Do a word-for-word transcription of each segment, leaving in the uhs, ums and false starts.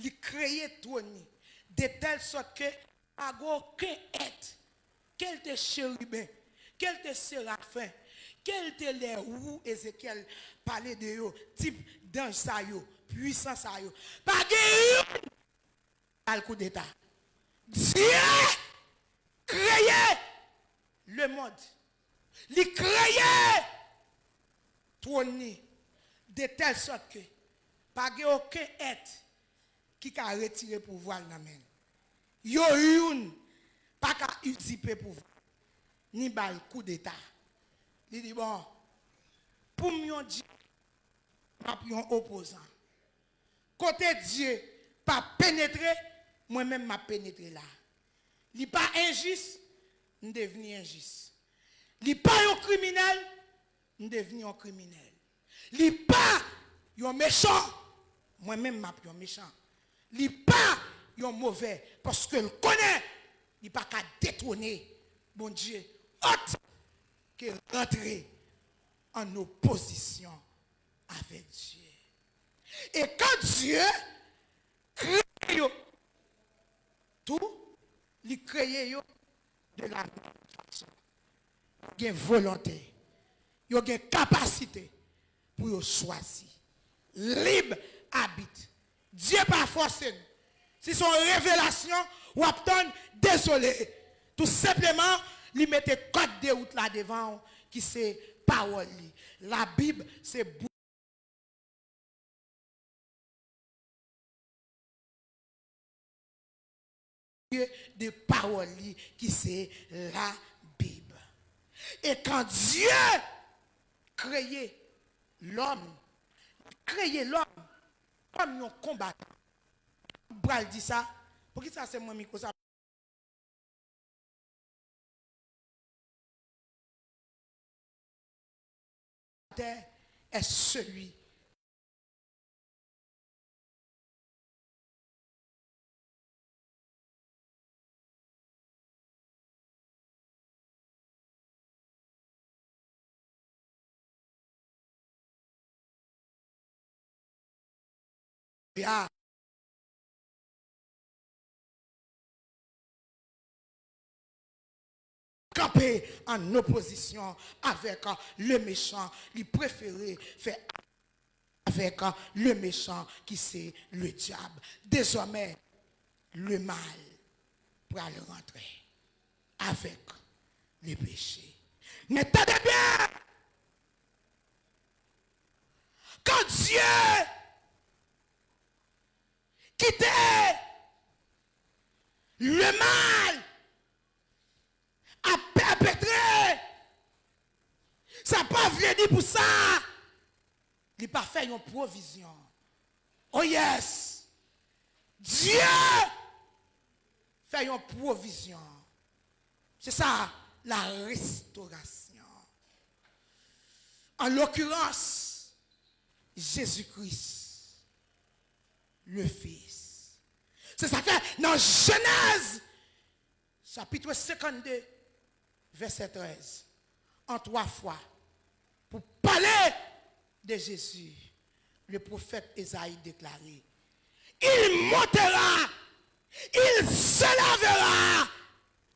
Li kreye twòn li de tèl sòt ke pa gen okenn èt, ke l te cheriben, ke l te serafen, ke l te lèwou Ezekyèl pale de yo, tip danj sa yo, pwisan sa yo. Pa gen youn al koudeta. Dye kreye lemonn. Li kreye twòn li de tèl sòt ke pa gen okenn èt ki ka retire pouvwa l nan men l. Yo youn pa ka izipe pouvwa l, ni ba l koudeta. Li di, bon, pou m yon Dye, m ap yon opozan. Kote Dye pa penetre, mwen menm m ap penetre la. Li pa enjis, m devni enjis. Li pa yon kriminèl, m devni yon kriminèl. Li pa yon mechan, mwen menm m ap yon mechan. Li pa yon movè, paske l konnen li pa ka detwone Bondye, òt ke rantre an opozisyon avèk Dye. E kan Dye kreye yo, tou, li kreye yo de la menm fason. Yo gen volonte, yo gen kapasite pou yo chwazi. Lib abit. Dye pa fòse n. Si se yon revelasyon, w ap tann, dezole. Tou senpleman, li mete kòd de wout la devan w, ki se pawòl li. Labib se bou- de pawòl li ki se Labib. E kan Dye kreye lòm, li kreye lòm kòm yon konbatan. M pral di sa, poukisa se mwen mikwo sa? Est celui ya kanpe an opozisyon avèk le mechan, li prefere fè avèk le mechan ki se le dyab. Dezòmè, le mal pral rantre avèk le peche. Men tande byen, kan Dye kite le mal ap pèpetre, sa pa vle di pou sa li pa fè yon pwovizyon. Oh yes! Dye fè yon pwovizyon. Se sa, la restorasyon. An lokirans, Jezi Kris, le Fis. Se sa fè nan Jenèz, chapit senkannde, vèsè trèz, an twa fwa, pou pale de Jezi, le pwofèt Ezayi deklare, il montera, il s'élèvera,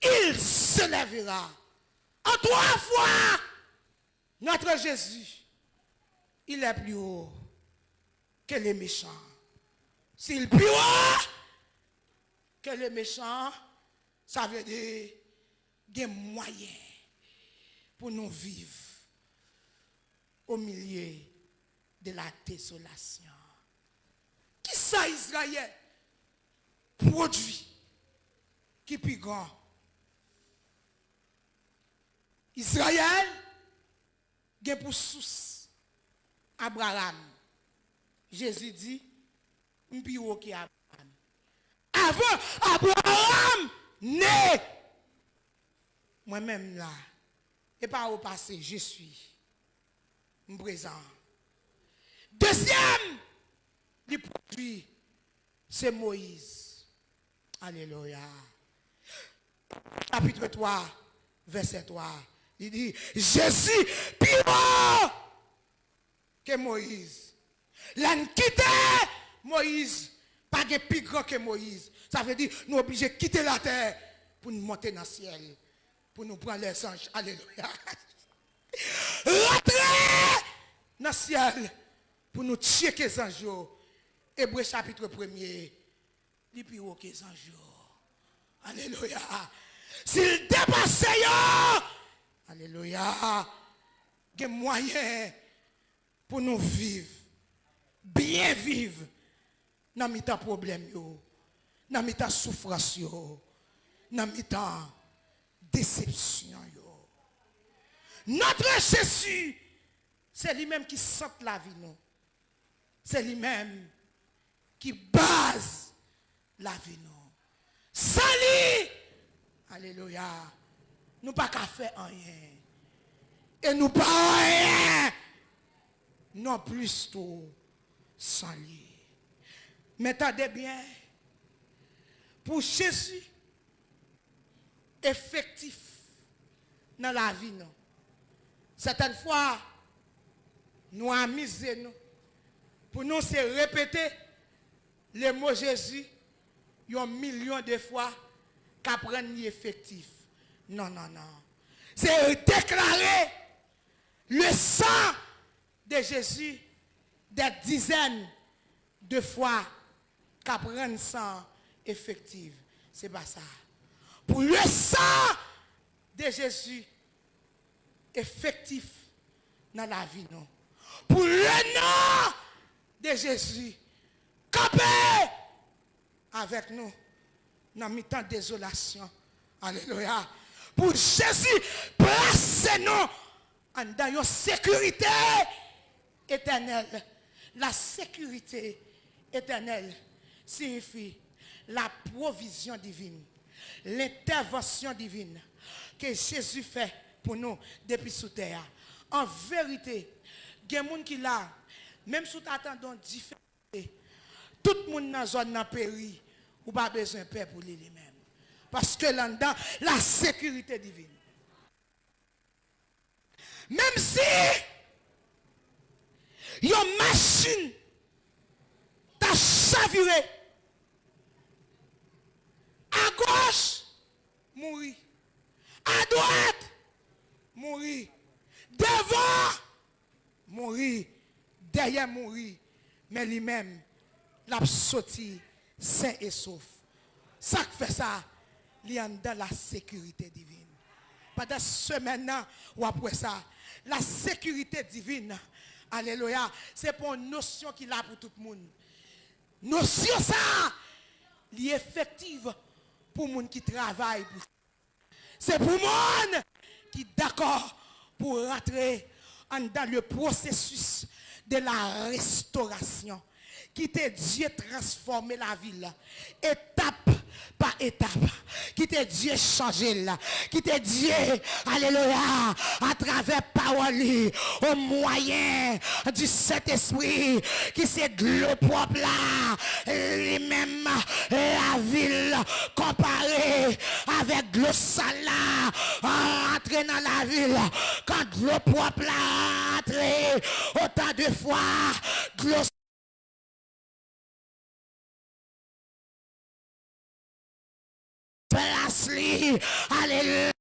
il s'élèvera. An twa fwa, notre Jésus, il est plus haut que les méchants. S'il pi wo ke le mechan, sa vle di gen mwayen pou nou viv o milye de la dezolasyon. Kisa Izrayèl pwodui ki pi gran? Izrayèl gen pou sous Abraram. Jezi di, m pi wo ke Abraram. Avan Abraram ne, mwen menm m la. E pa ou pase, je suis. M prezan. Dezyèm, li pwodui, se Moyiz. Alelouya. Chapit twa, vèsè twa, li di, Jezi pi wo ke Moyiz. Lè n kite Moyiz Pa gen pi gran ke Moyiz. Sa vle di, nou oblije kite latè pou n monte nan syèl, pou nou pran lèzanj. Alelouya. Rantre nan syèl pou nou tcheke zanj yo. Ebre chapit premye, li pi wo ke zanj yo. Alelouya. Si l depase yo, alelouya, gen mwayen pou nou viv, byen viv, nan mitan pwoblèm yo, nan mitan soufrans yo, nan mitan desepsyon yo. Notre Jésus, se li menm ki sant lavi nou. Se li menm ki baz lavi nou. San li, alelouya, nou pa ka fè anyen. E nou pa anyen non plis tou san li. Men tande byen, pou Jezi efektif nan lavi nou. Sètèn fwa, nou amize nou pou nou se repete le mo Jezi yon milyon de fwa k ap rann li efektif. Non, non, non. Se deklare le sang de Jésus des dizaines de fois k ap rann san an efektif. Se pa sa. Pou le sang de Jésus efektif nan lavi nou. Pou le non de Jezi kanpe avèk nou nan mitan dezolasyon. Alelouya. Pou Jezi plase nou anndan yon sekirite etènèl. La sécurité éternelle siyifi la pwovizyon divin, lentèvansyon divin ke Jezi fè pou nou depi sou tè a. An verite, gen moun ki la, menm si w ta tande yon diferans, tout moun nan zòn nan peri, ou pa bezwen pè pou li, li menm. Paske l anndan la sekirite divin. Menm si yon machin ta chavire, agoch, mouri. Adwat, mouri. Devan, mouri. Dèyè, mouri. Men li menm, l ap soti sen e sof. Sa k fè sa? Li anndan la sekirite divin. Pandan semèn nan, w ap wè sa. La sekirite divin, alelouya, se pa yon nosyon ki la pou tout moun. Nosyon sa a, li efektif pou moun ki travay pou Se pou moun ki dakò pou rantre anndan le processus de la restauration. Kite Dye transfòme lavi l etap pa etap. Kite Dye chanje l. Kite Dye, alelouya, atravè pawòl li, o mwayen di Sentespri, ki se dlo pwòp la, li menm, lavi l konpare avèk dlo sal la rantre nan lavi l. Kan dlo pwòp la rantre, otan de fwa dlo plas li, alelouya.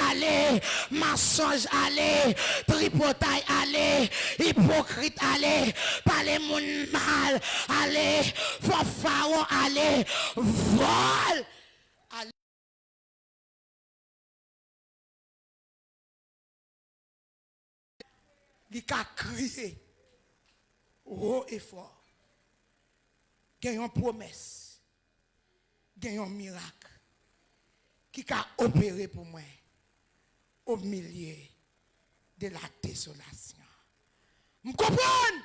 Ale, mansonj ale, tripotay ale, ipokrit ale, pale moun mal ale, fanfaron ale, vòl ale. Li ka kriye wo e fò. Gen yon pwomès, gen yon mirak ki ka opere pou mwen o milye de la dezolasyon. M konprann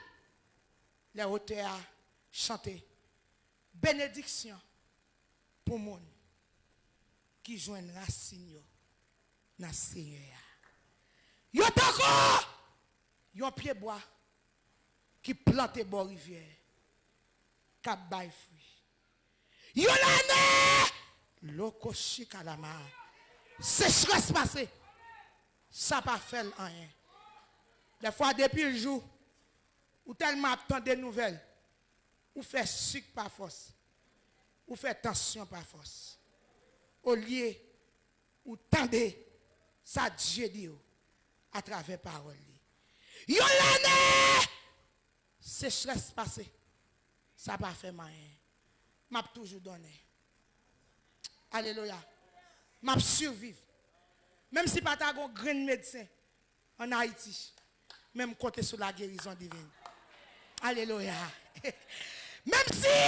lè otè a chante benediksyon pou moun ki jwenn rasin yo nan Senyè a. Yo tankou yon pyebwa ki plante bò rivyè, k ap bay fwi. Yon lane, loko chikalama, sechrès pase, sa pa fè l anyen. Dèfwa, depi l jou, ou tèlman ap tande nouvèl, ou fè sik pa fòs, ou fè tansyon pa fòs. Olye ou tande sa Dye di w atravè pawòl li. Yon lane sechrès pase, sa pa fè m anyen. M ap toujou donnen. Alelouya. M ap siviv. Menm si pa ta gon grenn medsen ann Ayiti, men m konte sou lagerizon divin. Alelouya. Menm si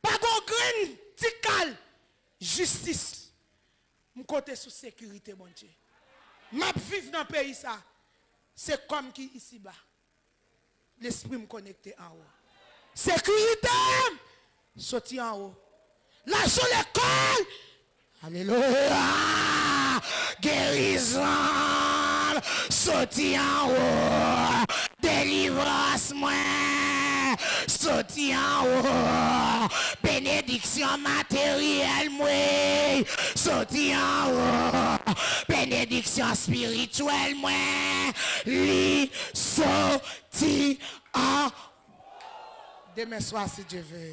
pa gon grenn ti kal jistis, m konte sou sekirite Bondye. M ap viv nan peyi sa. Se kò m ki isiba. Lespri m konekte anwo. Sekirite m soti anwo. Lajan lekòl. Alelouya. Gerizon m soti anwo. Delivrans mwen soti anwo. Benediksyon materyèl mwen soti anwo. Benediksyon espirityèl mwen, li soti anwo. Demen swa, si Dye ve.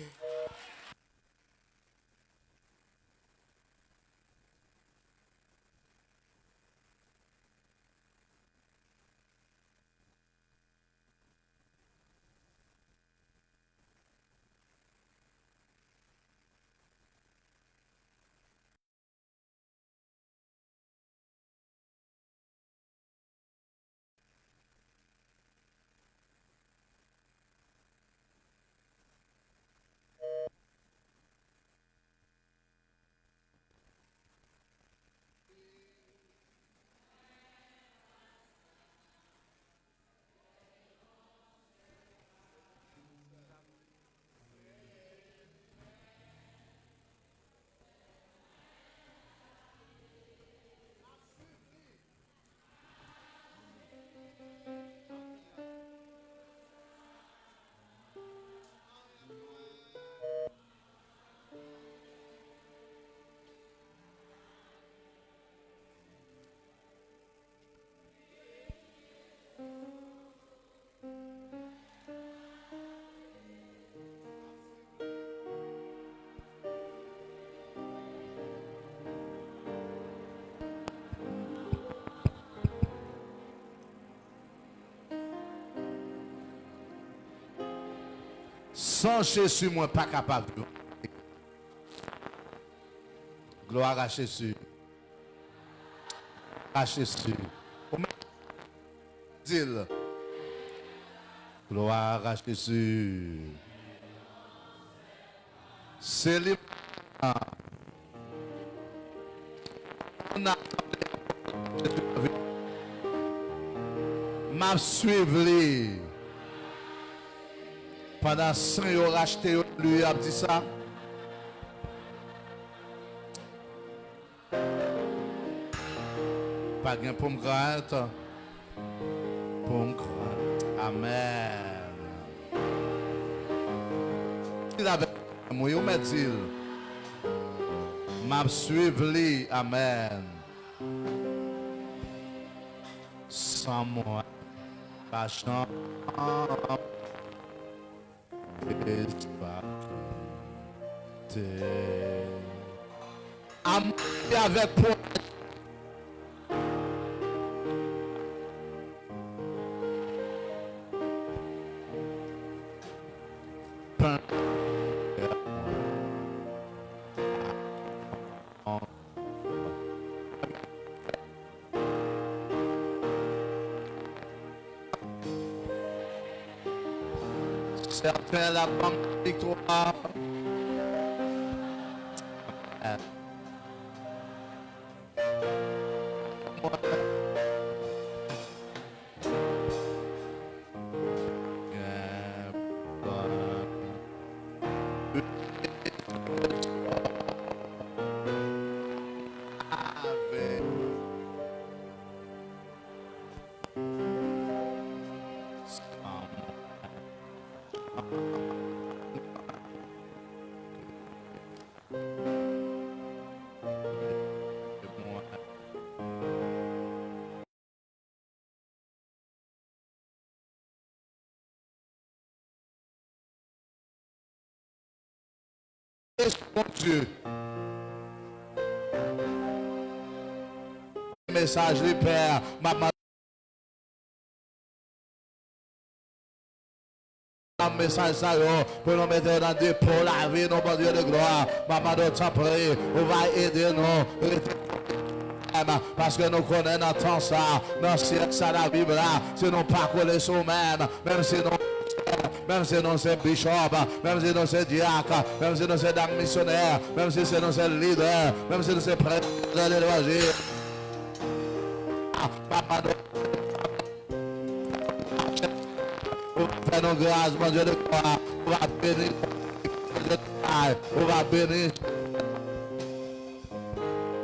San Jezi, mwen pa kapab viv. Gloire à Jésus. À Jésus. Ou mèt di l. Gloire à Jésus. Se li. M ap swiv li. Pandan san yo rachte yo, li ap di sa. Pa gen pou m grant. Pou m grant. Amèn. Di l avèk mwen, wi, ou mèt di l. M ap swiv li. Amèn. San mwen, pa janm. Espakite. Amoni avèk pwòch. Sèten l ap ban m viktwa. Amèn. Bondye. Mesaj li, Pè, m ap mande mesaj sa yo pou nou mete yo nan depo lavi nou, Bondye de glwa. M ap mande w, tanpri, ou va ede nou rete menm, paske nou konnen nan tan sa, nan syèk sa, Labib la, si nou pa kole sou menm, menm si nou, menm si nou se bichòp, menm si nou se dyak, menm si nou se dam misyonè, menm si se nou se lidè, menm si nou se prezidan de levanjil, papa, ou va fè nou gras, Bondye de glwa, ou va beni, ou va beni.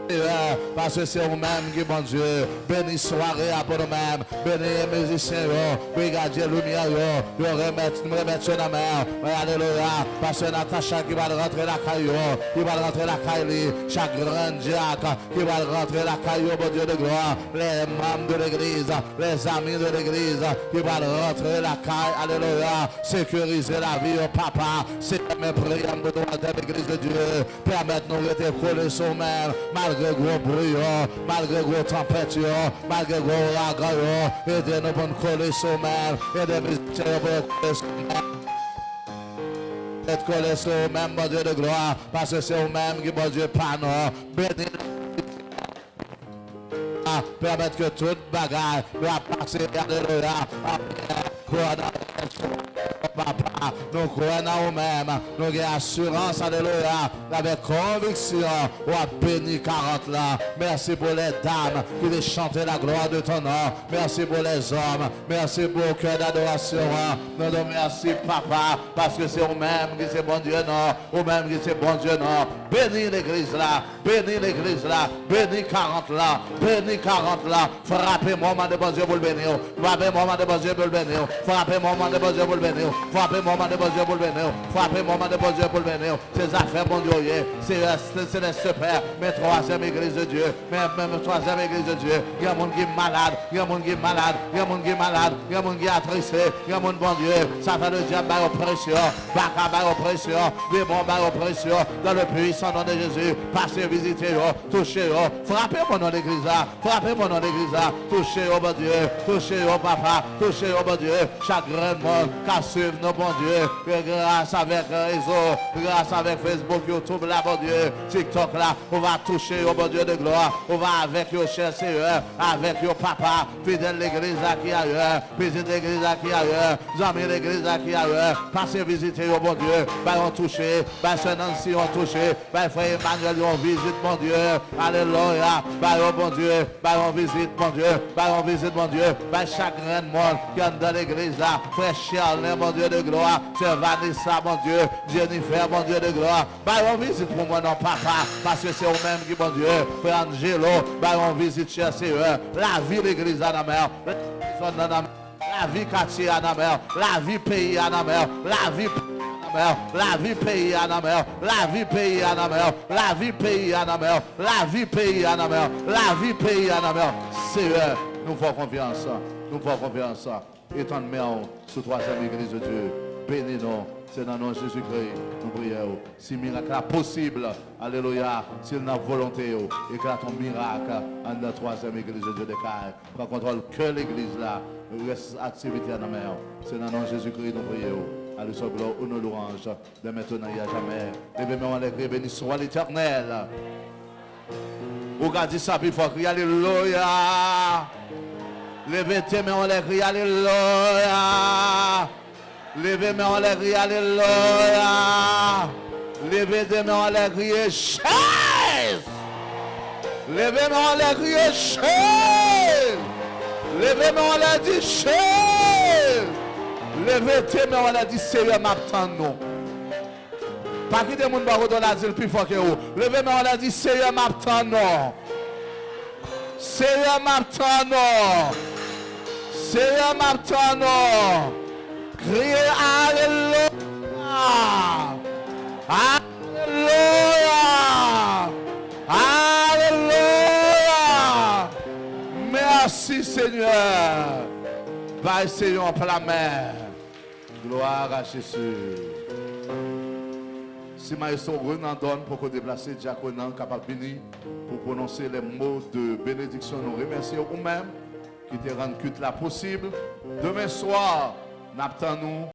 Seyè, paske se ou menm ki Bondye. Beni sware a pou nou menm. Beni mizisyen yo, brigadye limyè yo. Yo remèt, m remèt yo nan men w. Alelouya. Pastè Natacha ki pral rantre lakay yo, ki pral rantre lakay li. Chak grann dyak ki pral rantre lakay yo, Bondye de glwa. Les membres de l'église, les amis de l'église ki pral rantre lakay. Alelouya. Sekirize lavi yo, papa. Seyè, men priyè m pou twazyèm legliz de Dye. Pèmèt nou rete kole sou ou menm, malgre gwo bri yo, malgre gwo tanpèt yo, malgre gwo ouragan yo. Ede nou pou n kole sou ou menm. Ede mizisyen yo pou yo kole sou ou menm. Ret kole sou ou menm, Bondye de glwa, paske se ou menm ki Bondye pa nou. Beni. Pèmèt ke tout bagay va pase, alelouya. Amèn. Kwè nan Papa, nou kwè nan ou menm, nou gen asirans, alelouya, avèk konviksyon, w ap beni karant lan. Mèsi pou lè dam ki te chante la gloire de ton nom. Mèsi pou lè zòm. Mèsi pou kè dadorasyon an. Nou di w mèsi, Papa, paske se ou menm ki se Bondye nou. Ou menm ki se Bondye nou. Beni legliz la. Beni legliz la, beni karant lan, beni karant lan. Frape men w, mande Bondye pou l beni w. Frape men w, mande Bondye pou l beni w. Frape men w, mande Bondye pou l beni w. Frape men w, mande Bondye pou l beni w. Frape men w, mande Bondye pou l beni w. Se zafè Bondye w ye. Seyè, Seleste Pè, men twazyèm egliz de Dye. Men, men, men twazyèm egliz de Dye. Gen moun ki malad, gen moun ki malad, gen moun ki malad, gen moun ki atriste, gen moun, Bondye. Satan ledyab bay opresyon, baka bay opresyon, demon bay opresyon. Dans le puissant nom de Jésus, pase vizite yo. Touche yo. Frape men w, non legliz la. Frape men w, non legliz la. Touche yo, Bondye. Touche yo, Papa. Touche yo, Bondye. Chak grenn moun k ap swiv nou, Bondye. Ke gras avèk rezo, gras avèk Facebook, YouTube la, Bondye. TikTok la. Ou va touche yo, Bondye de glwa. Ou va avèk yo, chè Seyè. Avèk yo, Papa. Fidèl legliz la ki ayè. Pitit legliz la ki ayè. Zanmi legliz la ki ayè. Pase vizite yo, Bondye. Bay yon touche. Bay sè Nancy yon touche. Bay frè Emmanuel yon vizit, Bondye. Alelouya. Bay yo, Bondye. Bay yon vizit, Bondye. Bay yon vizit, Bondye. Bay chak grenn moun ki anndan legliz la. Frè Charlin, Bondye de glwa. Sè Vanessa, Bondye. Jennifer, Bondye de glwa. Bay yon vizit pou mwen, non, Papa. Paske se ou menm ki Bondye. Frè Angelo, bay yon vizit, chè Seyè. Lavi legliz la nan men w. Lavi zòn nan nan men w. Lavi katye a nan men w. Lavi peyi a nan men w. Lavi peyi a nan men w. Lavi peyi a nan men w. Lavi peyi a nan men w. Lavi peyi a nan men w. Lavi peyi a nan men w. Lavi peyi a nan men w. Seyè, nou fè w konfyans. Nou fè w konfyans. Etann men w sou twazyèm egliz de Dye. Beni nou. Se nan non Jezikri nou priye w. Si mirak la posib, alelouya, si l nan volonte w, eklate yon mirak anndan twazyèm egliz de Dye de kay. Pran kontwòl kè legliz la, rès aktivite a nan men w. Se nan non Jezikri nou priye w. A lui soit gloire, honneur, louange, dès maintenant et à jamais. Leve men w anlè, kriye, beni swa Letènèl. Ou ka di sa pi fò, kriye alelouya. Leve de men w anlè, kriye alelouya. Leve men w anlè, kriye alelouya. Leve de men w anlè, kriye Jezi. Leve men w anlè, kriye Jezi. Leve men w anlè, di Jezi. Leve de men w anlè, di Seyè, m ap tann ou. Pa kite moun bò kote w la di l pi fò ke ou. Leve men w anlè, di, Seyè, m ap tann ou. Seyè, m ap tann ou. Seyè, m ap tann ou. Kriye alelouya. Alelouya. Alelouya. Mèsi, Senyè. Bay Senyè yon pla men. Gloire à Jésus. Si Maestro Renandon poko deplase, dyak Renan kapab vini pou pwononse les mots de bénédiction. Nou remèsye ou menm ki te rann kwit la posib. Demen swa, n ap tann ou.